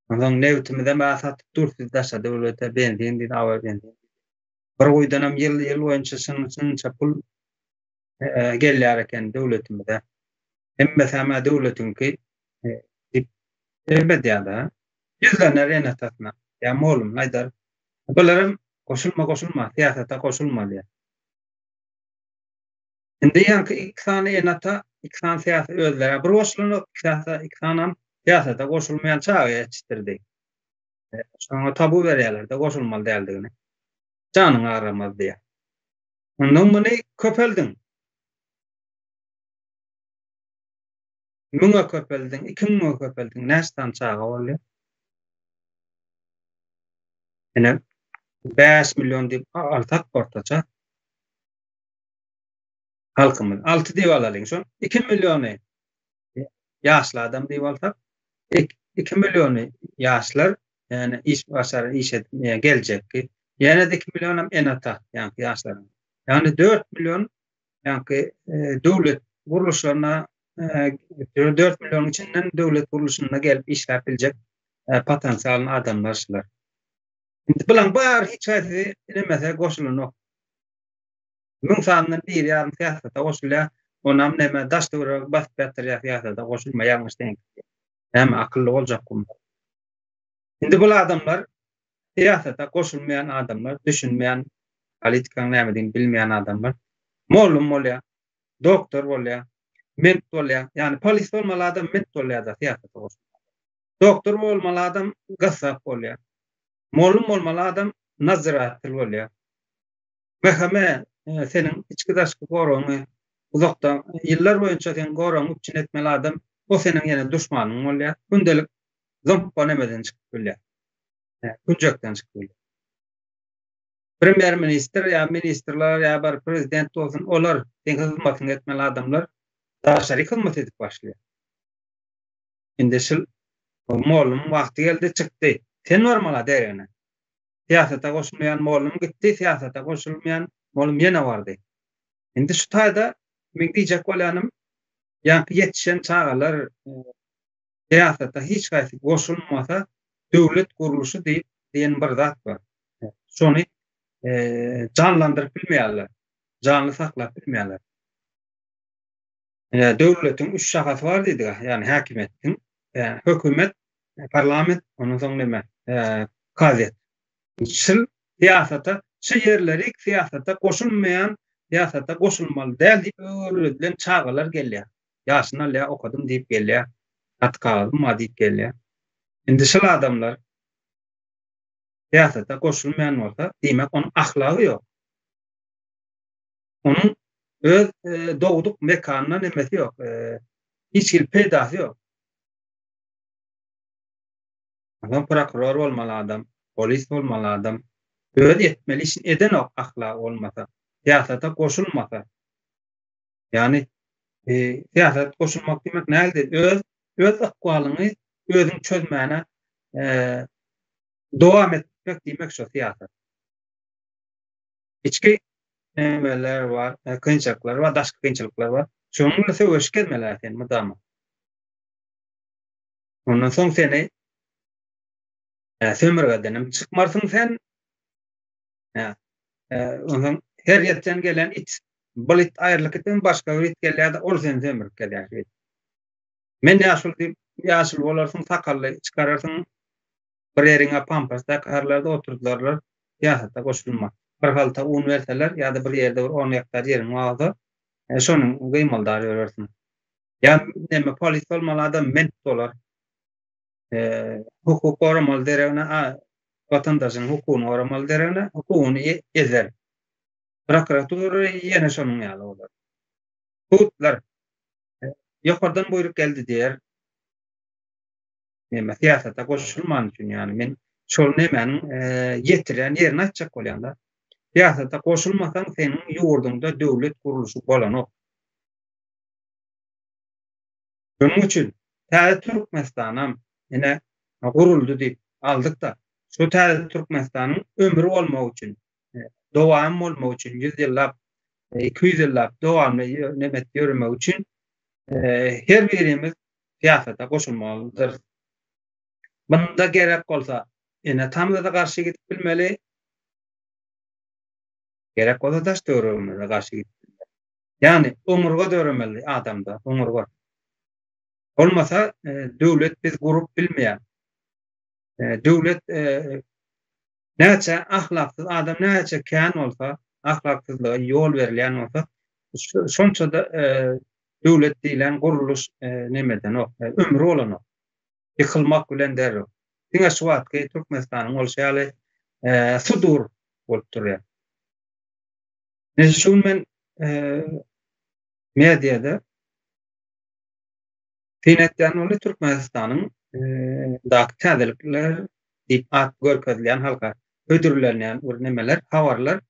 Onsoň nebitimizi hem satyp dur siz daşary döwlete benzin diýdi, awa benzin. Bir guýudan hem ýyl ýyl boýunça şunça pul gelýär eken döwletimize. Hemmesi hem döwletiňki diýip edýär-de. Ýüzlener ene-atasyna. Ýa mollumyna aýdar. Bular hem goşulma, goşulma, syýasata goşulma diýýär. Indi ýaňky iki sany ene-ata, iki sany syýasy özleri bir goşulanok, iki ata, iki sanam syýasata goşulmaýan çaga ýetişdirdi. Şoňa tabu berýärler-de goşulmaly däldigini. Janyň agramaz diýýär. Ondan muny köpeldiň. Müňe köpeldiň, iki müňe köpeldiň, näçe sany çaga bolýar? Ine, 5 million diýip alsak ortaça halkymyz 6 diýip alalyň. Şo 2 milliony ýaşly adam diýip alsak, 2 milliony ýaşlar, ýagny iş başar, iş edip geljekki. Ýene-de 2 million hem ene-ata, ýagny ýaşlaryň. Ýagny 4 million ýagny e, döwlet gurluşlaryna 4 e, millionyň içinden döwlet gurluşynda gelip işläp biljek e, potensialny adamlar şular. Indi bulan bar hiç haýsy nemese goşulanok. Müň sandan biri ýarym syýasata goşulýar. Onam näme daş töweregi basyp ýatyrýar syýasata goşulma ýalňyş seňki. Näme akylly boljak bu. Indi bul adamlar syýasata goşulmaýan adamlar, düşünmeýän, politikanyň nämedigini bilmeýän adamlar. Mollum bolýar, doktor bolýar, ment bolýar. Ýagny polis bolmaly adam ment bolýar-da syýasata goşulmaýar. Doktor bolmaly adam gassap bolýar. Mollum bolmaly adam nadziratel bolýar. MHM seniň içki-daşky goragyňy uzakdan ýyllar boýunça seň goragyňy üpjün etmeli adam, o seniň ýene duşmanyň bolýar. Gündelik zompa nemeden çykyp bilýär. Künjekden çykyp bilýär. Premýer ministr ýa ministrler ýa bir prezident bolsun, olar seň hyzmatyňy etmeli adamlar daşary hyzmat edip başlaýar. Indi şul mollumyň wagty geldi, çykdy. Sen barmaly deregine. Syýasata goşulmaýan mollum gitdi, syýasata goşulmaýan mollum ýene bardy. Indi şu taýda meň diýjek bolýanym, ýaňky ýetişen çagalar syýasata hiç haýsy goşulmasa, döwlet gurluşy diýip diýen bir zat bar. Şony janlandyryp bilmeýärler, janly saklap bilmeýärler. Döwletiň üç şahasy bar diýdik, ýagny häkimiýetiň, hökümet, parlament, ondan soň näme, kazyýet. Şul syýasata, şu ýerleri syýasata goşulmaýan, syýasata goşulmaly däl diýip öwredilen çagalar gelýär. Ýaşyny alýar, okadym diýip gelýär, hat kagyzym bar diýip gelýär. Indi şul adamlar syýasata goşulmaýan bolsa, diýmek onuň ahlagy ýok. Onuň öz dogduk mekanyna nemesi ýok. Hiç hili peýdasy ýok. Onsoň prokuror bolmaly adam, polis bolmaly adam öz etmeli işini edenok ahlagy bolmasa, syýasata goşulmasa. Ýagny syýasata goşulmak diýmek nähili? Öz öz ykbalyňy özüň çözmäne dowam etmek diýmek şo syýasat. Içki nämeler bar, kynçylyklar bar, daşky kynçylyklar bar. Şonuň bilen söweşip gezmeli sen mydama. Ondan soň seni sömürgeden hem çykmarsyň sen. Ondan her ýerden gelen it, bir it aýrylyp gitsin, başga bir it gelýär-de, ol seni sömürip gelýär. Men ýaşuly diýip, ýaşuly bolarsyň, sakally çykararsyň, Bir ýeriňe pampers dakarlar-da oturdylarlar, syýasata goşulma. Bir halta un berseler ýa-da bir ýerde bir on gektar ýeriň bar bolsa, şony gymyldar ýörersiň. Ýa neme polis bolmaly adam ment bolar. Hukuk goramaly deregine, watandaşyň hukugyny goramaly deregine hukugyny ezer. Prokuratura ýene şonuň ýaly bolar. Sudlar ýokardan buýruk geldi diýer. Neme syýasata goşulman üçin ýagny men şol nemäniň ýetirýän ýerini aýtjak bolýan-da. Syýasata goşulmasaň seniň ýurduňda döwlet gurluşy bolanok. Şonuň üçin täze Türkmenistanam ine guruldy diýip aldyk-da, şu täze Türkmenistanyň ömri bolmagy üçin, dowam bolmagy üçin, 100 ýyllap, 200 ýyllap dowamly nemet ýöremegi üçin her birimiz syýasata goşulmalydyrys. Bunda gerek bolsa ene-atamyza-da garşy gidip bilmeli, gerek bolsa daş-töweregimize garşy gidip bilmeli. Ýagny oňurga döremeli adamda, oňurga. Bolmasa döwlet biz gurup bilmeýär. Döwlet näçe ahlaksyz adam näçe kän bolsa, ahlaksyzlyga ýol berilýän bolsa, şonça-da döwlet diýlen gurluş nemedenok, ömri bolanok. Ýykylmak bilen derrew. Diňe şu wagtky Türkmenistanyň bolşy ýaly sudur bolup durýar. Neyse şu gün men mediada syn etýän boldy Türkmenistanyň daky täzelikler diýip at görkezilýän halka hödürlenýän bir nemeler, habarlar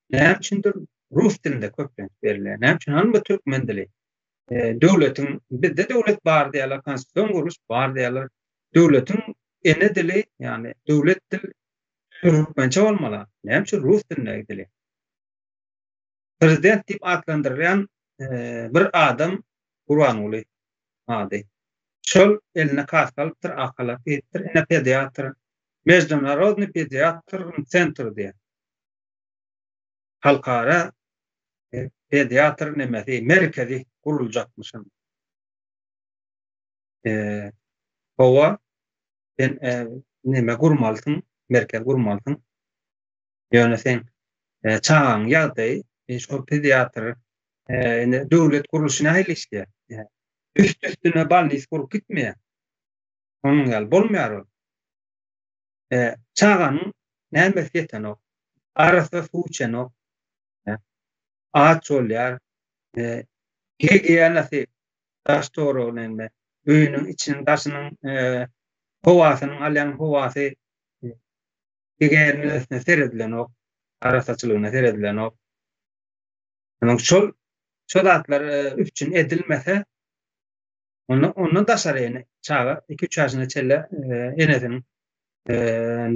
näme üçindir rus dilinde köplenç berilýär. Näme üçin hany bu türkmen dili? Döwletiň bizde döwlet bar diýýärler, konstitusion gurluş bar diýýärler. Döwletiň ene dili, ýagny döwlet dil türkmençe bolmaly. Näme üçin rus dilinde gidilýär? Prezident diýip atlandyrylýan bir adam Gurbanguly ady. Şol eline kaska alypdyr, ak halat geýipdir, ine pediatr, Mejdunarodnyý pediatr sentr diýýär. Halkara pediatr nemesi, merkezi guruljakmyşyn. Hawa, sen neme gurmalysyň, merkez gurmalysyň. Ýöne seň çagaň ýagdaýy şol pediatr indi döwlet gurluşy nähili işleýär? Üst-üstüne bolnis gurup gitmeýär. Onuň ýaly bolmaýar ol. Çaganyň nämesi ýetenok? Arassa suw içenok. Aç bolýar. Gigiýenasy daş töweregine indi öýüniň içiniň daşynyň howasynyň alýan howasy Gigiýenasyna seredilenok, arassaçylygyna seredilenok. Onuň şol şo zatlar üpjün edilmese, onda ondan daşary ýene çaga 2-3 ýaşyna çenli enesiniň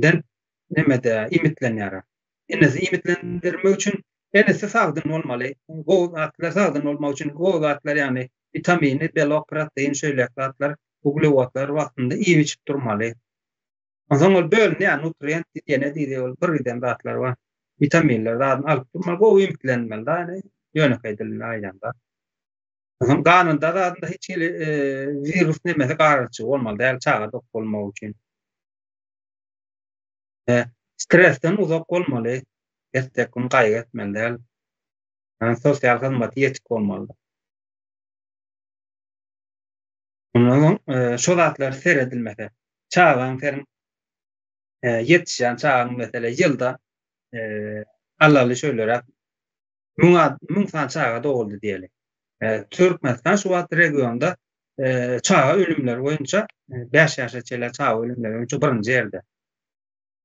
den nemede iýmitlenýär. Enesi iýmitlendirmek üçin enesi sagdyn bolmaly. Gowy zatlar sagdyn bolmak üçin gowy zatlar ýagny witamini, belok, protein şeýle zatlar, uglewodlar wagtynda iýip-içip durmaly. Onsoň ol bölünýär, nutrient diýdi, ýene diýdi, ol bir giden zatlar bar. Witaminler zadyny alyp durmaly, gowy iýmitlenmeli da, ýöne ýönekeý dilinde aýdanda. Onsoň ganynda zadynda hiç hili e, wirus nemesi garyşygy bolmaly däl, çaga dok bolmagy üçin. E, stresden uzak bolmaly, ertek gün gaýgy etmeli däl. Yani sosial hyzmaty ýetik bolmaly. Ondan soň e, şo zatlar seredilmese, çagaň seniň e, ýetişýän çagaň mesele ýylda e, alaly şöýleräk müň müň sany çaga doguldy diýeli. Türkmenistan şu wagt regionda çaga ölümleri boýunça 5 ýaşa çenli çaga ölümleri boýunça birinji ýerde.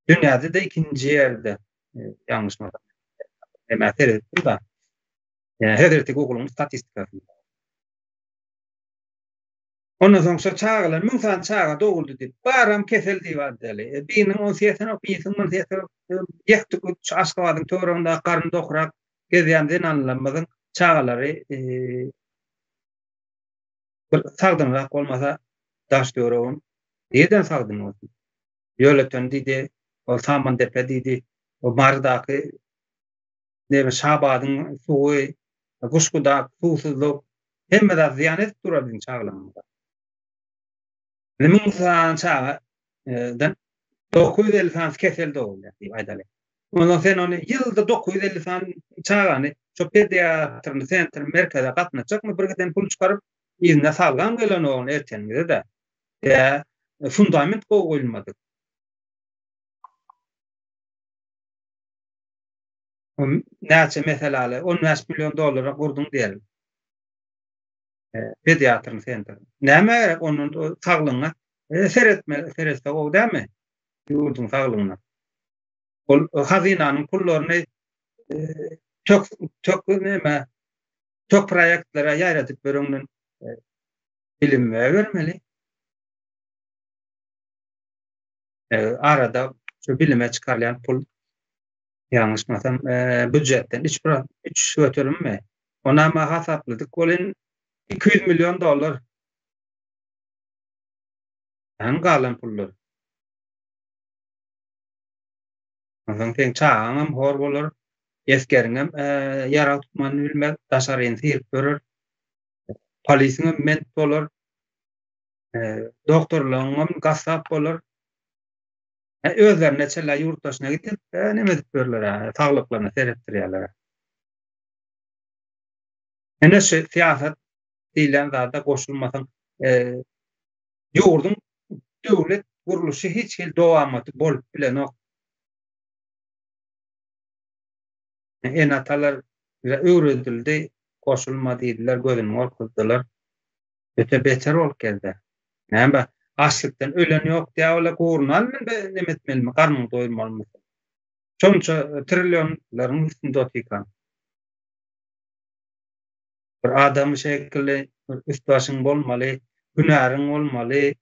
Dünýäde-de ikinji ýerde ýalňyşmasam. Näme seredipdim da. Hezreti Google-yň statistikasynda. Ondan soň şo çagalar 1000 sany çaga doguldy diýip, baram kesel diýip aýdaly. E, biriniň onsy ýetenok, birisiniň munsy ýetenok. Ýektik şu Aşgabadyň töwereginde garyn dokurak gezýän zenanlarymyzyň çagalary e, bir sagdynrak bolmasa daş töweregim nirden sagdyn bolsun? Ýölöten diýdi, o Samandepe diýdi, o Marydaky Neme Şabadyň suwy, Guşgudak, suwsuzlyk, hemme zat zyýan edip durar biziň çagalarymyza. Indi 1000 sany çagadan 950 sanysy kesel dogulýar diýip aýdaly. Ondan sen ony ýylda 950 sany çagany şo pediatrny sentr merkeze gatnatjakmy bir giden pul çykaryp yzyna salgam gelenok ony erteniňize-de. Ýa fundament gowy goýulmadyk. Näçe meselaly 15 million dollara gurduň diýelim. Pediatryň sentri. Näme gerek ondan saglygyňa e, seretme, seretse gowy dälmi? Ýurduň saglygyna. Ol hazynanyň pullaryny e, tök tök näme tök proýektlere ýaýradyp bereňden e, Bilime bermeli. Arada şu bilime çykarylýan pul ýalňyşmasam býujetden 3 3 göterimmi? Onam hasapladyk welin 200 million dollar. Ýagny galan pullar. Onsoň seň çagaňam hor bolar, esgeriňem ýarag tutmany bilmez, daşaryny syryp ýörer, polisiňem ment bolar, doktorlaryňam gassap bolar. Özlerine çenli ýurt daşyna gidip, neme edip ýörler, saglyklaryna seretdirýärler. Ine şu syýasat diýlen zada goşulmasaň, ýurduň döwlet gurluşy hiç hili dowamaty bolup bilenok. Ene-atalar bize öwredildi, goşulma diýdiler, gözüni gorkuzdylar. Öte beter bolup geldi. Näme, açlykdan ölen ýok diýä ola gurny almy be neme etmelimi, garnyňy doýurmalymy? Şonça trillionlaryň üstünde otykan. Bir adamy şekilli bir üst başyň bolmaly, hünäriň bolmaly,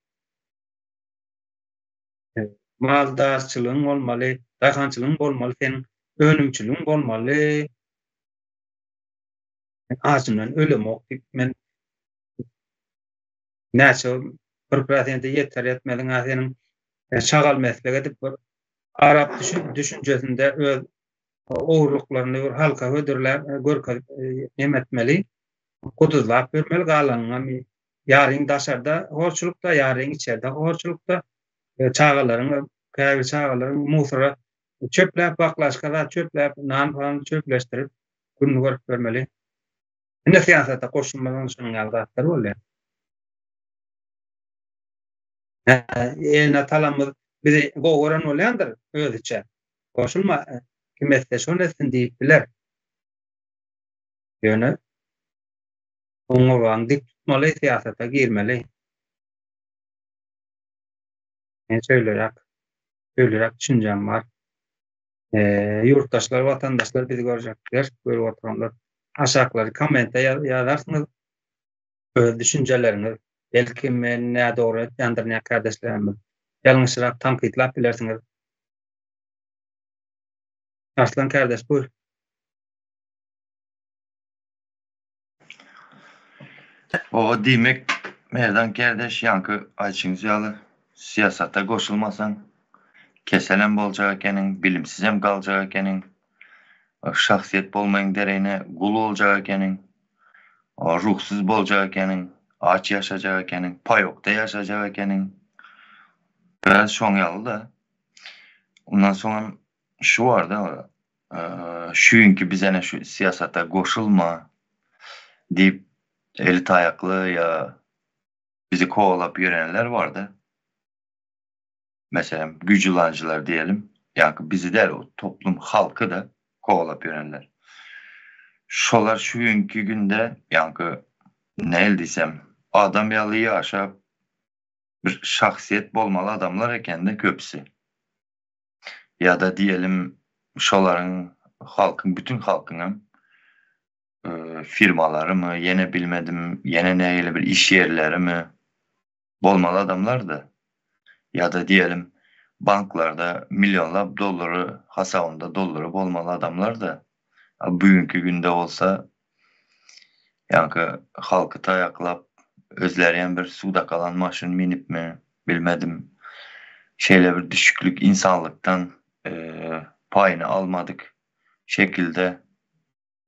maldarçylygyň bolmaly, daýhançylygyň bolmaly, seniň önümçiligiň bolmaly. Men ajymdan ölemok diýip men näçe bir prosente ýeter ýetmeziň-ä seniň şagal meslek edip bir arap düşünjesinde öz ogurlyklaryny bir halka hödürläp görkezip neme etmeli guduzlap ýörmeli galanyňam ýaryň daşarda horçulykda ýaryň içerde horçulykda çagalaryň käbir çagalaryň musora çöpläp baklaşka zat çöpläp nan falan çöpleşdirip gününi görüp bermeli. Ine syýasata goşulmasaň şunuň ýaly zatlar bolýar. Ene-atalarymyz bizi gowy gören bolýandyr özüçe. Goşulma, kim etse şony etsin diýip biler. Ýöne oňurgaňy dik tutmaly, syýasata girmeli. Men şeýleräk, şeýleräk düşünjäm bar. Ýurtdaşlar, watandaşlar bizi görjekler, görüp oturanlar aşaklary kommente ýazarsyňyz. Öz düşünjeleriňiz, belki men nädogry aýtýandyryn ýa kärdeşlerimiz ýalňyşrak tankytlap bilersiňiz. Arslan kärdeş buýr. Oba diýmek Merdan kärdeş ýaňky aýtşyňyz ýaly syýasata goşulmasaň keselem boljak ekeniň, bilimsizem galjak ekeniň, şahsyýet bolmagyň deregine gul boljak ekeniň, ruhsuz boljak ekeniň, aç ýaşajak ekeniň, paýokda ýaşajak ekeniň. Biraz şoň ýaly-da. Ondan soňam şu barda şu günki biz ene şu syýasata goşulma diýip eli taýakly ýa bizi kowalap ýörenler bardy. Meselem, güjülanjylar diýelim, ýa-ki bizi däl, o toplum halky-da kowalap ýörenler. Şolar şu günki günde ýa-ki nähili diýsem, adam ýaly ýaşap bir şahsyýet bolmaly adamlar eken-de köpüsi. Ýa-da diýelim, şolaryň halkyň, bütin halkyňam firmalarymy, ýene bilmedim, ýene nähili bir iş ýerlerimi bolmaly adamlar-da. Ýa-da diýelim, banklarda millionlap dollary hasabynda dollary bolmaly adamlar-da. A bu günki günde bolsa ýaňky halky taýaklap, özlerem bir suwda galan maşyn minipmi, bilmedim. Şeýle bir düşüklük insanlykdan paýyny almadyk şekilde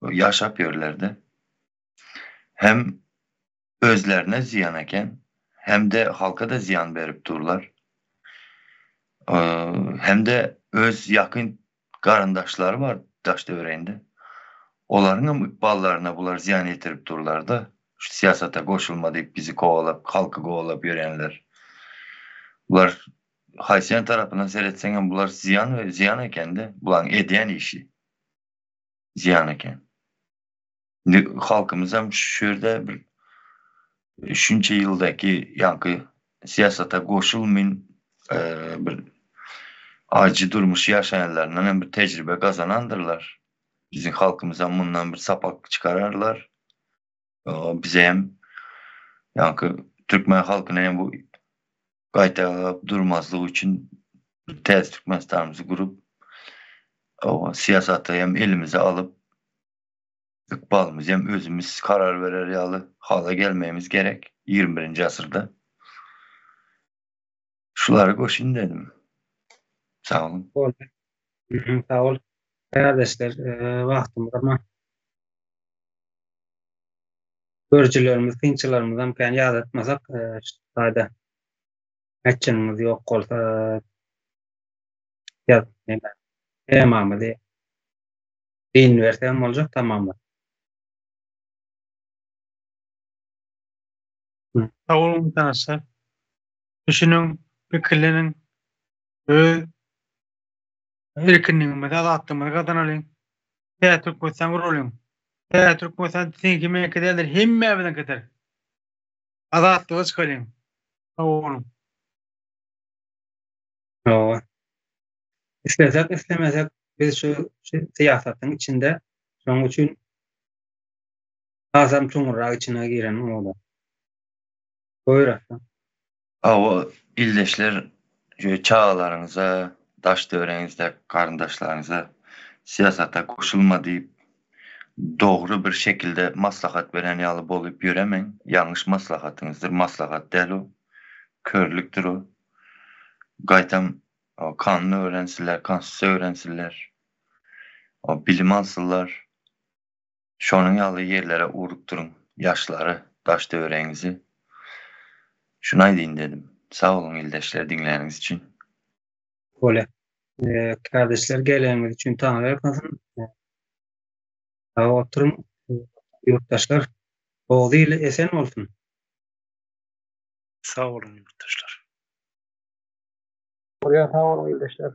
ýaşap ýörlerdi. Hem özlerine zyýan eken, hem-de halka-da zyýan berip durlar. Hem-de öz ýakyn garyndaşlary bar daş-töwereginde. Olaryň hem ykballaryna bular zyýan ýetirip durlar-da. Şu syýasata goşulma diýip bizi kowalap, halky kowalap ýörenler. Bular haýsy tarapyndan seretseňem bular zyýan we zyýan eken-de, bularyň edýän işi zyýan eken. Indi halkymyzam şu ýerde bir şunça ýyldaky ýaňky syýasata goşulmyn bir ajy durmuş ýaşaýanlaryndan hem bir tejribe gazanandyrlar. Biziň halkymyzam mundan bir sapak çykararlar. Bize hem ýaňky Türkmen halkyna hem bu gaýtalap durmazlyk üçin täze Türkmenistanymyzy gurup, syýasaty hem elimize alyp, ykbalymyzy hem özümiz karar berer ýaly hala gelmegimiz gerek 21-nji asyrda. Şulary goşayyn dedim. Sag boluň. Boldy. Sag bol. Kärdeşler, wagtymyz ama görüjilerimiz, synçylarymyzam kän ýadatmasak, şu taýda aýtjanyňyz ýok bolsa ýaz näme temamyzy diýin bersem boljak tamamlap. Sag boluň tanyşlar. Düşüniň, pikirleniň, öz erkinligimizi, azatlygymyzy gazanalyň. Täze Türkmenistan guralyň. Täze Türkmenistan seňki meňki däldir, hemmämiziňkidir. Azatlyga çykalyň. Sag boluň. Hawa. Islesek, islemesek biz şu syýasatyň içinde, şonuň üçin hasam çuňňurrak içine giren olar. Buyur Aslan. Hawa, ildeşler, şu çagalaryňyza, daş-töweregiňizde garyndaşlaryňyza syýasata goşulma diýip, dogry bir şekilde maslahat beren ýaly bolup ýöremäň. Ýalňyş maslahatyňyzdyr, maslahat däl o. Körlükdir o. Gaýtam kanun öwrensinler, konstitusiýa öwrensinler, bilim alsynlar. Şonuň ýaly ýerlere ugrukdyryň ýaşlary, daş-töweregiňizi. Şuny aýdýyn dedim. Sag boluň ildeşler diňläniňiz üçin. Bolýa. Kardeşler geleniňiz üçin taňry ýalkasyn. Sag oturyň ýurtdaşlar. Oguz ili esen bolsun. Sag boluň ýurtdaşlar. Bolýa sag boluň ildeşler.